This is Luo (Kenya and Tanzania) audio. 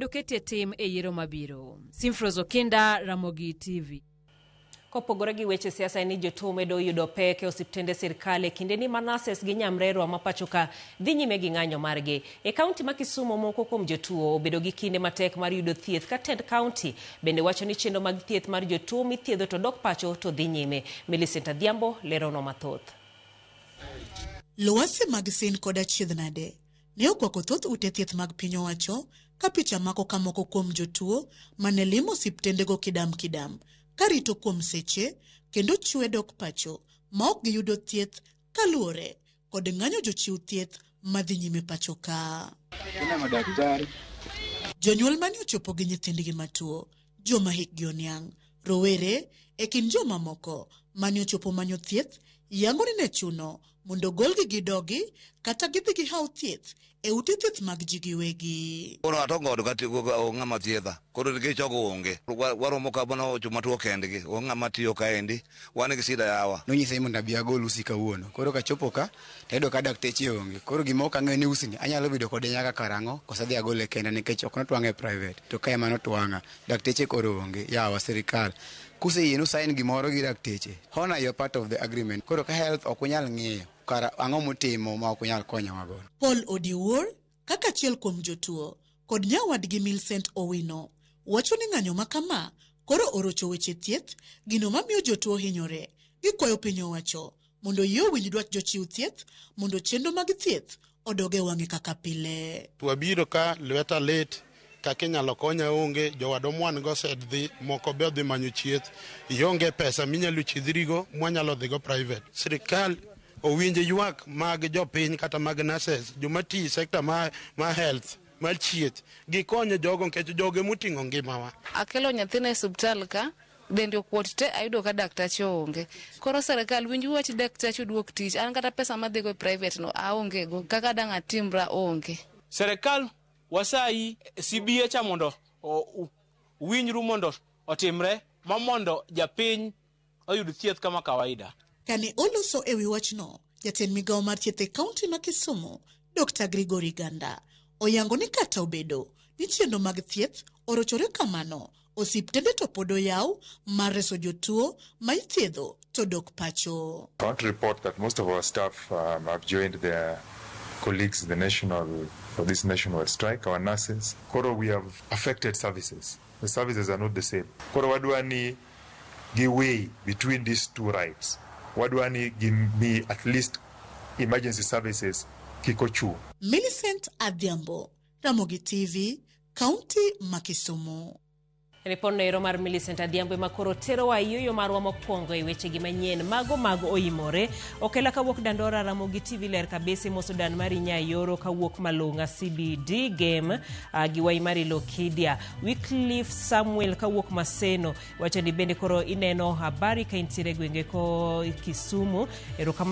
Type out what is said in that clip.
Oketie tim e yiero mabiro. Simfros Okinda, Ramogi TV. Kopogore gi weche siasa en ni jotuo medo yudo pek e osiptende sirkal e kindeni ma nurses gi nyamrerwa ma pachoka dhi nyime gi ng'anyo margi. E kaunti ma Kisumu moko kuom jotuo obedo gi kinde matek mar yudo thieth ka tend kaunti bende wacho ni chenro mag thieth mar jotuo mithiedho to dok pacho to dhi nyime. Millicent Adhiambo leronwa mathoth. Lwasi mag sin kod achiedh nade ne okwako thoth ute thieth mag piny owacho ka picha mako ka moko kuom jotuo mane limo osiptendego kidam kidam karito kuom seche kendo chwe dok pacho ma ok giyudo thieth kaluwore kod ng'anyo jochiw thieth madhi nyime pacho ka. Jonyuol mane ochopo gi nyithindgi matuo, joma hikgi oniang', rowere e kind jomamoko mane ochopo manyo thieth yango ni ne chuno mondo golgi gidogi kata gidhi gihaw thieth e ute thieth mag ji giwegi. Koro atongo ot kati onge ng'ama thiedha. Koro nikech jogo onge. Waromo ka mana joma tuo kendgi. Onge ng'ama tiyo kaendi. Wan gi shida yawa. Nonyisa ni mondo abi agol usi kawuono. Koro kachopo ka, tayudo ka dakteche onge. Koro gima ok ang'eyo ni usi ni anyalo bedo kode nyaka karang'o koso adhi agole kenda nikech ok notwang'a e private. To ka ema notwang'a, dakteche koro onge. Yawa sirikal. Kuseyie nu sign gimoro gi dakteche, honor your part of the agreement. Koro ka health ok unyal ng'iyo, kara ang'o mutimo ma ok unyal konyowa godo. Paul Odiwuor kaka achiel kuom jotuo kod nyawadgi Millicent Owino wacho ni ng'anyo ma kama koro orocho weche thieth gino mamiyo jotuo hinyore. Gikwayo piny owacho mondo oyie owinj dwach jochiw thieth mondo chenro mag thieth odog e wang'e kaka pile. Wabiro ka lweta lit kaka inyalo konya onge jowadwa mwan go osedhi moko be odhi manyo chieth ionge pesa minyalo chiedhrigo mwanyalo dhigo private sirikal owinj ywak mag jopiny kata mag nurses joma tiyo sector ma health mar chieth gikonyo jogo nikech jogo emoting'o ngimawa. Akelo nyathina e osiptal ka dende okuot te ayudo ka daktache onge. Koro sirikal winj wach daktache oduok tich. An kata pesa madhigo e private no aonge go. Kaka dang' atimra onge. Serikal wasayi CBA cha mondo winjru mondo otimre ma mondo japiny oyud thieth kama kawaida. Kane oloso e wi wachno, jatend migawo mar thieth e kaunti ma Kisumu, Dr. Gregory Ganda, oyango ni kata obedo ni chenro mag thieth orochore kamano, osiptende to pod oyaw mar reso jotuo ma ithiedho to dok pacho. I want to report that most of our staff have joined their colleagues in the national for this nationwide strike, our nurses. Koro we have affected services. The services are not the same. Koro wadwa ni gi weigh between these two rights. Wadwa ni give me at least emergency services kik ochung'. Millicent Adhiambo, Ramogi TV, Kaunti ma Kisumu. Ripodno ero mar Millicent Adhiambo ema koro terowa yueyo marwa mokwongo e wechegi manyien mago mag oimore. Okela kawuok Dandora Ramogi TV ler kabisa imoso dan mari Nyayoro kawuok Malong'a CBD game gi wai mari Lokidia. Wycliffe Samuel kawuok Maseno wacho ni bende koro ineno habari ka intiere gwenge ko Kisumu. Erokamano.